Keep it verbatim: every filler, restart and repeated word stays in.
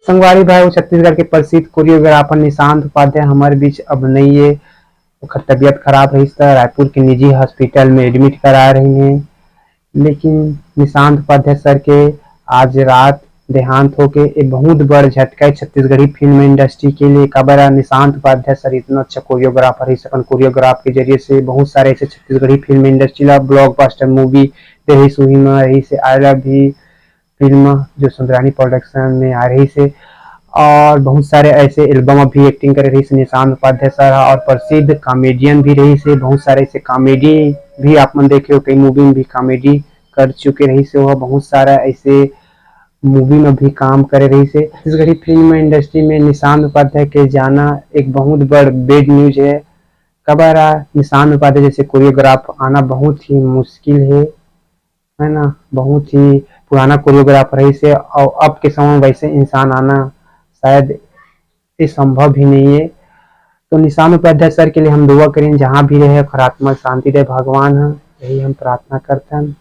संगवारी भाई, वो छत्तीसगढ़ के प्रसिद्ध कोरियोग्राफर निशांत उपाध्याय हमर बीच अब नइ हे। ओकर तबीयत खराब रहिस त रायपुर के निजी हॉस्पिटल में एडमिट करा रहिन हे। लेकिन निशांत उपाध्याय सर के आज रात देहांत होके ये बहुत बड़ झटका हे छत्तीसगढ़ी फिल्म इंडस्ट्री के लिए। काबर निशांत उपाध्याय सर इतना अच्छा कोरियोग्राफर रहिस, अपन कोरियोग्राफ के जरिए से बहुत सारे ऐसे छत्तीसगढ़ी फिल्म इंडस्ट्री ला ब्लॉकबस्टर मूवी दे रहिस, उही में रहिस आई लव भी फिल्म जो सुंदरानी प्रोडक्शन में आ रहिस हे, और बहुत सारे ऐसे एल्बम भी एक्टिंग करे रहिस हे निशांत उपाध्याय सर ह, और प्रसिद्ध कॉमेडियन भी रहिस हे। बहुत सारे ऐसे कॉमेडी भी आप मन देखे हो, कई मूवी में भी कॉमेडी कर चुके रहिस हे। वो बहुत सारा ऐसे मूवी में भी काम करे रहिस हे। छत्तीसगढ़ी फिल्म इंडस्ट्री में निशांत उपाध्याय के जाना एक बहुत बड़ बैड न्यूज हे। काबर निशांत उपाध्याय जैसे कोरियोग्राफ आना बहुत ही मुश्किल हे, है ना। बहुत ही पुराना कोरियोग्राफ रहिस हे, और अब के समय में वैसे इंसान आना शायद ये संभव ही नहीं हे। तो निशांत उपाध्याय सर के लिए हम दुआ करें, जहाँ भी रहे ओकर आत्मा शांति दे भगवान ह, यही हम प्रार्थना करथन।